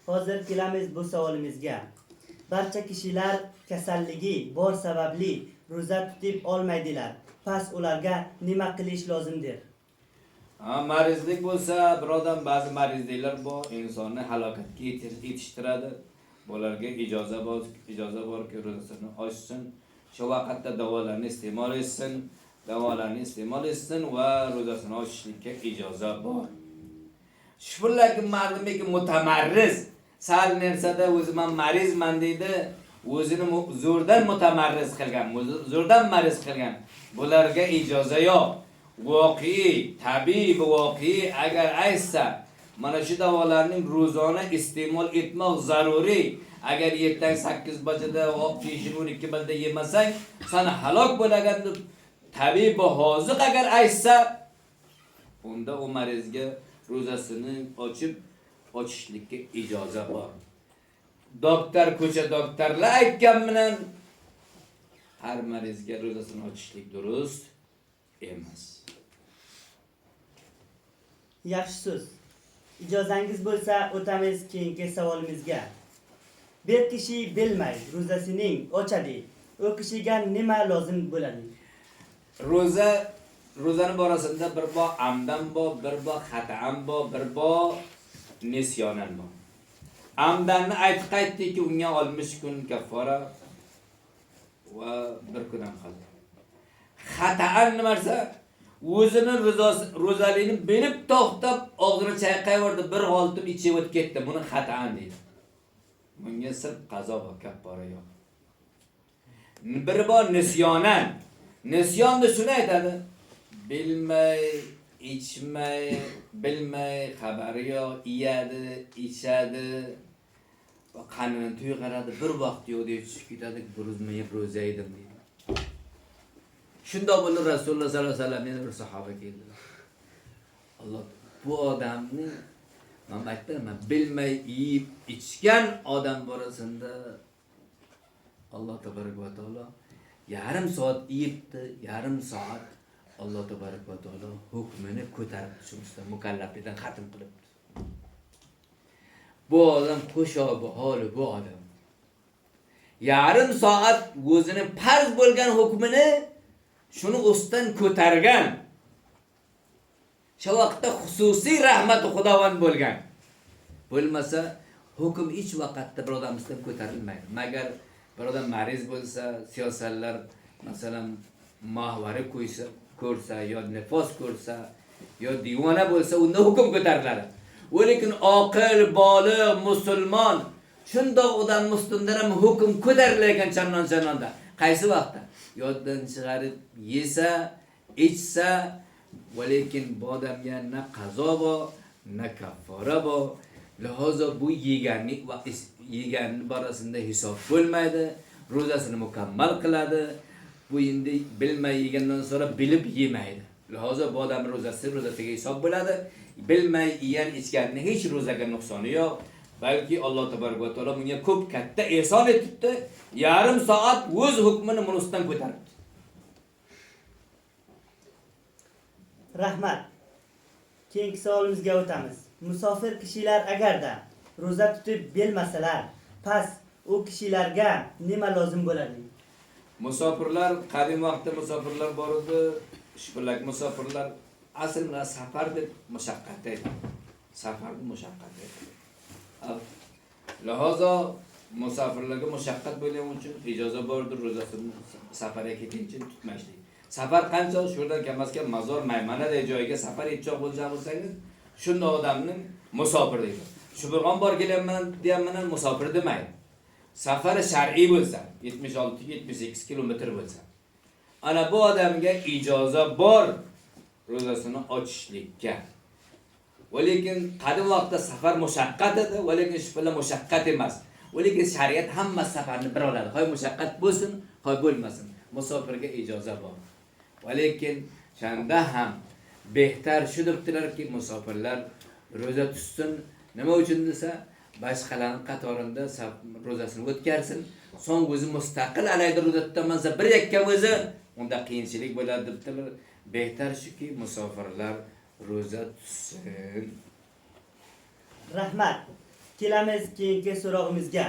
Hozir kelamiz bu savolimizga. Barcha kishilar kasalligi bor sababli ro'za tutib olmaydilar. Pas ularga nima qilish lozimdir? Ha, marizlik bo'lsa, bir odam ba'zi marizliklar bor, insonni halokatga yetishtiradi. Bularga ijoza bor, ijoza borki ro'zasini ochsin, shu vaqtda davolarni iste'mol etsin, davolarni iste'mol etsin va ro'zasini ochishlikka ijoza bor. Shularki mardimiki mutamarriz, sal narsada o'zi man marizman deydi, o'zini zo'rdan mutamarriz qilgan, zo'rdan mariz qilgan. Bularga ijoza yo'q. Voqei, tabiiy voqei agar aytsa, mana shu davolarning ro'zona iste'mol etmoq zaruriy. Agar ertaga 8 bajada, peshin 12 bajada yemasang, san halok bo'lagan deb tabiiy hoziq agar aytsa, unda u marizga ro'zasini ochib ochishlikka ijoza bor. Doktor, ko'cha doktorlar aytgan bilan har marizga ro'zasini ochishlik durust emas. Yaxshi so'z. Ijozangiz bo'lsa, o'tamiz keyingi savolimizga. Bir kishi bilmay ro'zasining ochadi. U kishiga nima lozim bo'ladi? Ro'zani borasida bir bor amdan bor, bir bor xata'an bor, bir bor nisyonan bor. Amdanni aytib qaytdiki, unga 60 kun kaffora va bir kun ham qoldi. Xata'an nimarsa, o'zini ro'zaligini bilib to'xtab, og'zini chayqayverdi, bir oltin ichib o'tib ketdi. Buni xata'an deydi. Bunga sirf qazo va kaffora yo'q. Bir bor nisyonan. Nisyonda shuni aytadi. Bilmay, ichmay, bilmay, xabari yo'q, iyadi, ichadi va qanini tuyg'aradi, bir vaqt yo'q deb tushib ketadi, bir o'zim yeb ro'za edim deydi. Shundoq bo'lib Rasululloh sollallohu alayhi vasallam yana bir sahoba keldilar. Alloh bu odamni man aytdim, man bilmay yeyib ichgan odam borasida Alloh taborak va taolo yarim soat yeyibdi, yarim soat Alloh taborak va taolo hukmini ko'taribdi, shu ustidan mukallaflikdan xatm qilibdi. Bu odam xushobi holi bu odam. Yarim soat o'zini farz bo'lgan hukmini shuni ustidan ko'targan. Shu vaqtda xususiy rahmati Xudovand bo'lgan. Bo'lmasa hukm hech vaqtda bir odam ustidan ko'tarilmaydi. Magar bir odam mariz bo'lsa, siyosatlar masalan mahvari qo'ysa, ko'rsa yo nifos ko'rsa yo devona bo'lsa, unda hukm ko'tariladi. Lekin oqil, bolig', musulmon shundoq odam ustidan ham hukm ko'tarilar ekan channon-channonda. Qaysi vaqtda? Yoddan chiqarib yesa, ichsa, lekin bu odamga na qazo bor, na kaffora bor. Lihozo bu yeganni va yeganni borasida hisob bo'lmaydi, ro'zasini mukammal qiladi. Bu endi bilmay yegandan so'ra bilib yemaydi. Lihozo bu odam ro'zasi ro'zasiga hisob bo'ladi. Bilmay yegan ichganni hech ro'zaga nuqsoni yo'q. Balki Alloh taborak va taolo bunga ko'p katta ehson etibdi. Yarim soat o'z hukmini munisdan ko'taribdi. Rahmat. Keyingi savolimizga o'tamiz. Musofir kishilar agarda ro'za tutib bilmasalar, pas u kishilarga nima lozim bo'ladi? Musofirlar, qadim vaqtda musofirlar bor edi. Shular musofirlar aslida safar deb mushaqqat aytadi. Safarni mushaqqat aytadi. Lihozo musofirlarga mushaqqat bo'lgani uchun ijoza bordir ro'zasini safarga ketincha tutmaslik. Safar qancha? Shuradan kam-kam Mazor Maymanaday joyga safar etchoq bo'lgan bo'lsangiz, shunda odamning musofir deydi. Shu birg'on bor kelyapman deganman musofir demaydi. Safari shar'iy bo'lsa, 76-78 kilometr bo'lsa. Ana bu odamga ijoza bor ro'zasini ochishlikka. Lekin qadim vaqtda safar mushaqqat edi, lekin shu bilan mushaqqat emas. Lekin shariat hamma safarni bir oladi. Hoy mushaqqat bo'lsin, hoy bo'lmasin. Musofirga ijoza bor. Lekin shunda ham behtar shu debdilarki, musofirlar ro'za tutsin. Nima uchun desa, boshqalarning qatorida ro'zasini o'tkazsin, so'ng o'zi mustaqil alayda ro'za tutamansa bir yakka o'zi, unda qiyinchilik bo'ladi debdilar. Behtar shuki musofirlar ro'za tutsin. Rahmat. Kelamiz keyingi so'rog'imizga.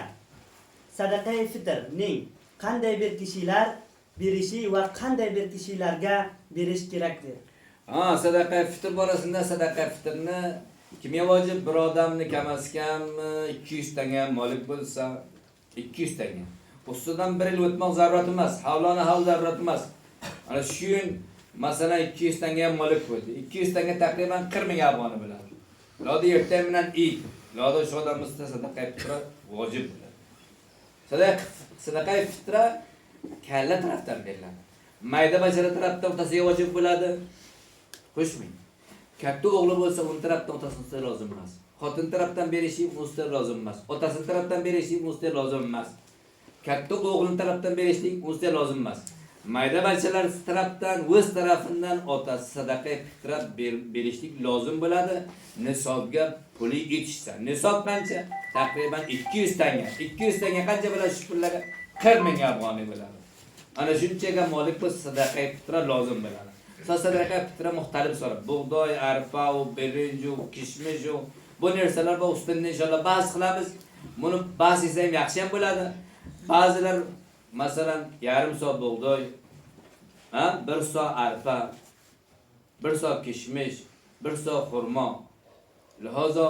Sadaqai fitrning qanday bir kishilar berishi va qanday bir kishilarga berish kerakdir? Ha, sadaqa fitr borasida sadaqa fitrni kimga vojib? Bir odamni kamaz kam 200 tanga molik bo'lsa, 200 tanga. Ustidan bir yil o'tmoq zarurat emas, havloni havl zarurat emas. Ana shu yil masalan 200 tanga ham molik bo'ldi. 200 tanga taqriban 40 ming afg'oni bo'ladi. Loda erta bilan Eid, loda shu odam ustida sadaqa fitra vojib bo'ladi. Sadaqa fitra kalla tarafdan beriladi. Mayda bachara tarafdan otasiga vojib bo'ladi. Qo'shmang. Katta o'g'li bo'lsa, uni tarafdan otasi lozim emas. Xotin tarafdan berishi ustida lozim emas. Otasi tarafdan berishi ustida lozim emas. Katta o'g'li tarafdan berishlik ustida lozim emas. Mayda bachalar tarafdan, o'z tarafidan otasi sadaqa fitra berishlik lozim bo'ladi. Nisobga puli yetishsa. Nisob qancha? Taqriban 200 tanga. 200 tanga qancha bo'ladi shu pullarga? 40 ming afg'oniy bo'ladi. Ana shunchaga molik bo'lsa sadaqa fitra lozim bo'ladi. Sadaqa fitra muxtalif so'rab, bug'doy, arpa, birinj, kishmish, bu narsalar bor, ustida inshaalloh bahs qilamiz. Buni bahs etsa ham yaxshi ham bo'ladi. Ba'zilar masalan yarim so bug'doy, ha, 1 so arpa, 1 so kishmish, 1 so xurmo. Lihozo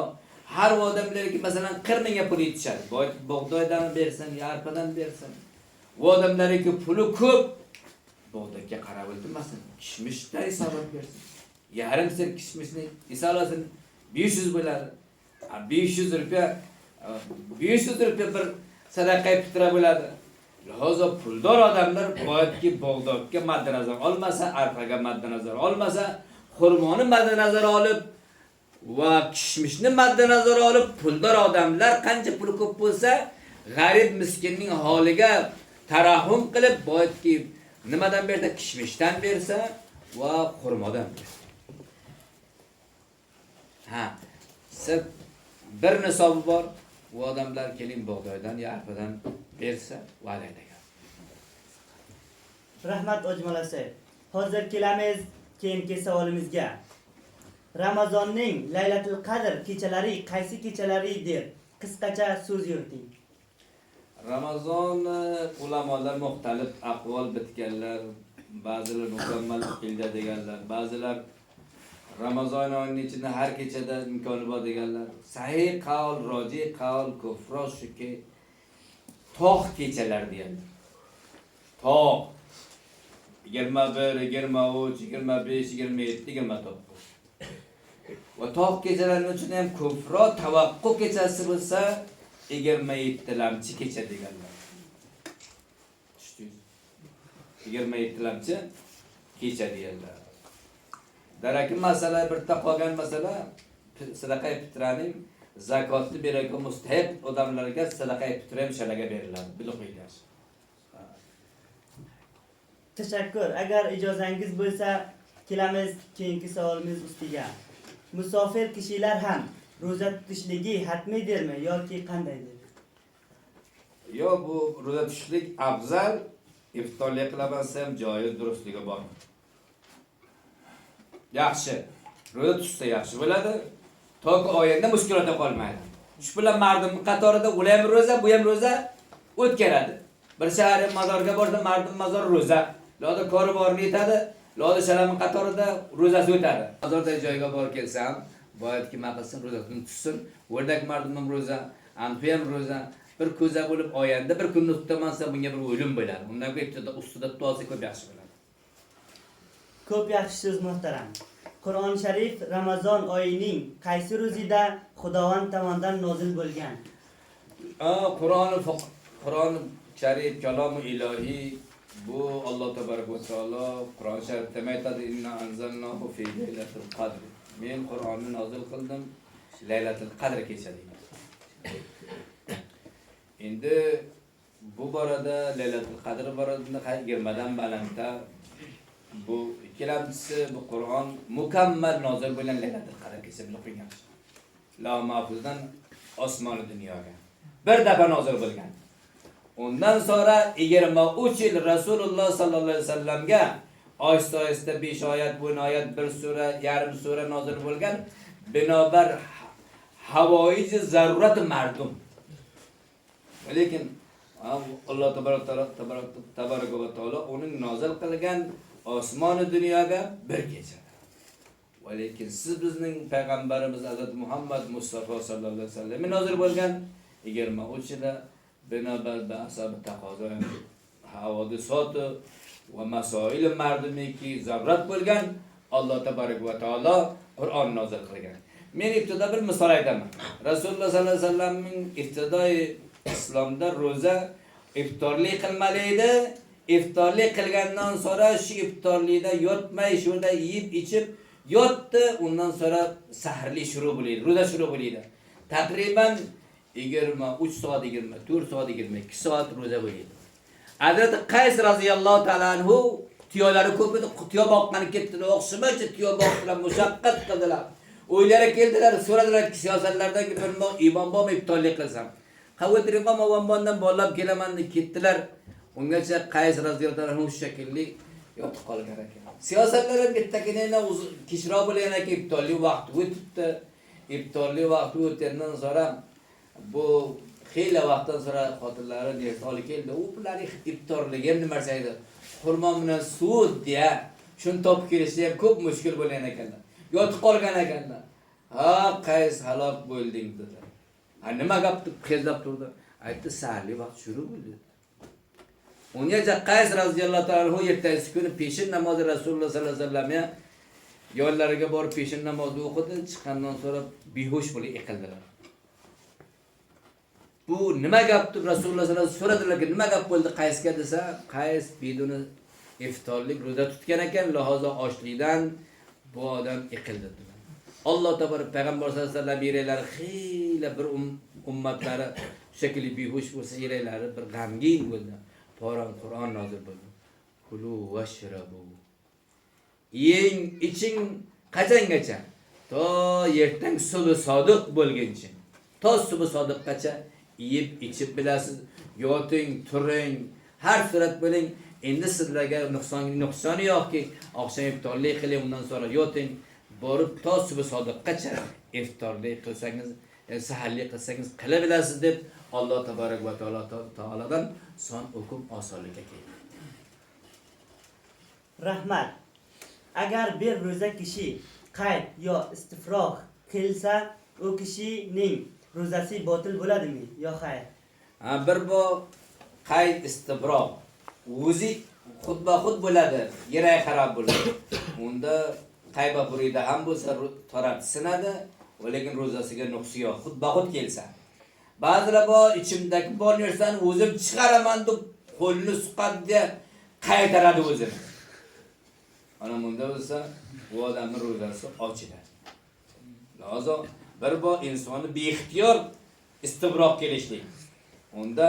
har odamlarga masalan 40 mingga pul yetishadi. Bug'doydan bersin, ya arpadan bersin. U odamlarga puli ko'p, bug'doyga qarab o'tirmasin, kishmishdan hisoblab bersin. Yarim ser kishmishni hisoblasin, 500 bo'ladi. 500 rupiya, 500 rupiya bir sadaqa fitra bo'ladi. Lihozo puldor odamlar boyatki bug'doyga maddi nazar olmasa, arpaga maddi nazar olmasa, xurmoni maddi nazar olib va kishmishni maddi nazar olib, puldor odamlar qancha puli ko'p bo'lsa, g'arib miskinning holiga tarahum qilib, boyatki nimadan bersa, kishmishdan bersa va xurmodan bersa. Ha, sirf bir nisobi bor, u odamlar keling bug'doydan ya arpadan bersa, va alayda. Rahmat Ojmal aka. Hozir kelamiz keyingi savolimizga. Ramazonning Laylatul Qadr kechalari qaysi kechalaridir? Qisqacha so'z yuriting. Ramazon ulamolar muxtalif aqvol bitganlar, ba'zilar mukammal yilda deganlar, ba'zilar Ramazon oyining ichida har kechada imkoni bor deganlar. Sahih qavl, roji qavl ko'proq shuki tog' kechalar deganlar. Tog' 21, 23, 25, 27, 29. Va tog' kechalarning ichida ham ko'proq tavaqqu kechasi bo'lsa 27-lamchi kecha deganlar. Tushdingiz? 27-lamchi kecha deganlar. Daraki masala birta qolgan masala sadaqa fitraning zakotni beradigan mustahiq odamlarga sadaqa fitra ham shalaga beriladi. Bilib qo'yinglar. Tashakkur. Agar ijozangiz bo'lsa, kelamiz keyingi savolimiz ustiga. Musofir kishilar ham ro'za tutishligi hatmiydirmi yoki qandaydir? Yo'q, bu ro'za tutishlik afzal, iftorlik qilamansa ham joiz, durustligi bor. Yaxshi. Ro'za tutsa yaxshi bo'ladi. Toki oyanda mushkulotda qolmaydi. Shu bilan mardim qatorida ular ham ro'za, bu ham ro'za o'tkaradi. Bir shahar mazorga borsa, mardim mazor ro'za. Loda kori borni yetadi, loda shalami qatorida ro'zasi o'tadi. Mazorda joyga borib kelsam, boyatki nima qilsin, ro'zasini tutsin. O'rdak mardim ham ro'za, anfi ham ro'za. Bir ko'za bo'lib oyanda bir kunni tutamansa, bunga bir o'lim bo'ladi. Undan ko'ra ustida tutib olsa ko'p yaxshi bo'ladi. Ko'p yaxshi so'z muhtaram. Qur'on Sharif Ramazon oyining qaysi ro'zida Xudovand tomonidan nozil bo'lgan? Qur'on Sharif kalomi ilohiy, bu Alloh tabaraka va taolo Qur'on Sharifda aytadi: "Inna anzalnahu fi laylatil qadr." Men Qur'onni nozil qildim Laylatul Qadr kechasida. Endi bu borada Laylatul Qadr borasida 20 dan balandda bu ikkilamchisi bu Qur'on mukammal nozil bo'lgan Laylatul Qadr kechasi bilib qo'ygan. La mahfuzdan osmoni dunyoga bir dafa nozil bo'lgan. Undan sonra 23 yil Rasululloh sallallohu alayhi vasallamga ohista-ohista 5 oyat, 10 oyat, 1 sura, yarim sura nozil bo'lgan. Binobar havoiji zarurat mardum. Lekin Alloh tabaraka va taolo uning nozil qilgan osmoni dunyoga bir kechada. Va lekin siz bizning payg'ambarimiz Hazrat Muhammad Mustafa sallallohu alayhi vasallam nozil bo'lgan 23 yilda binobar bi asabi taqozo havodisoti va masoil mardumiki zarurat bo'lgan Alloh tabaraka va taolo Qur'on nozil qilgan. Men ibtido bir misol aytaman. Rasululloh sallallohu alayhi vasallamning ibtidoi islomda ro'za iftorlik qilmali edi. Iftorlik qilgandan so'ra shu iftorlikda yotmay, shunda yeyib ichib yotdi, undan so'ra sahrlik shuru bo'ladi, ro'za shuru bo'ladi. Taqriban 23 soat, 24 soat, 22 soat ro'za bo'ladi. Hazrat Qays roziyallohu ta'ala anhu tuyolari ko'p edi, tuyo boqqani ketdilar, o'xshimacha tuyo boqdilar, mushaqqat qildilar. O'ylari keldilar, so'radilar siyosatlardan bir iymon bormi iftorlik qilsam. Qavutirinqom avvondan bolalar kelaman deb ketdilar. Ungacha Qays roziyallohu anhu shaklli yotib qolgan ekan. Siyosatlar ham bittakina kechroq bo'lgan ekan, iftorlik vaqti o'tibdi. Iftorlik vaqti o'tgandan so'ra bu xeyli vaqtdan so'ra xotinlari nersa olib keldi. U bularning iftorligi ham nima edi? Xurmo bilan suv deya shuni topib kelishi ham ko'p mushkul bo'lgan ekanlar. Yotib qolgan ekanlar. Ha, Qays halok bo'lding dedi. Ha, nima gap deb qizlab turdi. Aytdi, saharlik vaqt shuru bo'ldi. Ungacha Qays roziyallohu anhu ertasi kuni peshin namozi Rasululloh sollallohu alayhi vasallamga yonlariga borib peshin namozni o'qidi, chiqqandan so'ra behush bo'lib yiqildilar. Bu nima gap deb Rasululloh sollallohu alayhi vasallam so'radilarki, nima gap bo'ldi Qaysga desa, Qays biduni iftorlik ro'za tutgan ekan, lihozo ochlikdan bu odam yiqildi dedilar. Alloh taborak payg'ambar sollallohu alayhi vasallam yuraklari xiyla bir ummatlari shekli behush bo'lsa yuraklari bir g'amgin bo'ldi. Foran Qur'on nozil bo'ldi. Kulu vashrabu. Yeng, iching qachongacha? To ertang subhi sodiq bo'lguncha. To subhi sodiqqacha yeb ichib bilasiz, yoting, turing, har surat bo'ling. Endi sizlarga nuqsoni yo'qki, oqshom iftorlik qiling, undan so'ra yoting, borib to subhi sodiqqacha iftorlik qilsangiz, saharlik qilsangiz qila bilasiz deb Alloh taborak va taolodan son hukm osonlikka keldi. Rahmat. Agar bir ro'za kishi qayd yo istifroq qilsa, u kishining ro'zasi botil bo'ladimi yo xayr? Ha, bir bu qayd istifroq o'zi xudba-xud bo'ladi, yeray xarob bo'ladi. Unda qayba burida ham bo'lsa torat sinadi, lekin ro'zasiga nuqsi yo'q, xudba-xud kelsa. Ba'zilar bor, ichimdagi bor narsani o'zim chiqaraman deb qo'lini suqadi, qaytaradi o'zini. Ana bunda bo'lsa, bu odamning ro'zasi ochiladi. Lozim bir bor insonni beixtiyor istibroq kelishlik. Unda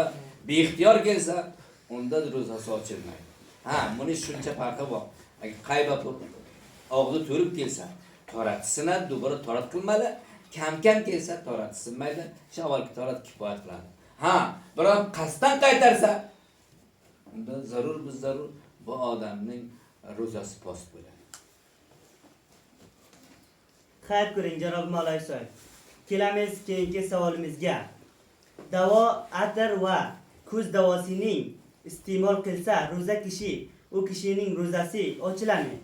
beixtiyor kelsa, unda ro'zasi ochilmaydi. Ha, buni shuncha farqi bor. Agar qayba og'zi to'lib kelsa, torat sinadi, dubora torat qilmadi. Kam-kam kelsa torat sinmaydi, shu avvalgi torat kifoyat qiladi. Ha, biroq qasddan qaytarsa, unda zarur biz zarur bu odamning ro'zasi post bo'ladi. Xayr ko'ring janob Mavloy sohib. Kelamiz keyingi savolimizga. Davo atir va ko'z davosining iste'mol qilsa ro'za kishi, u kishining ro'zasi ochilami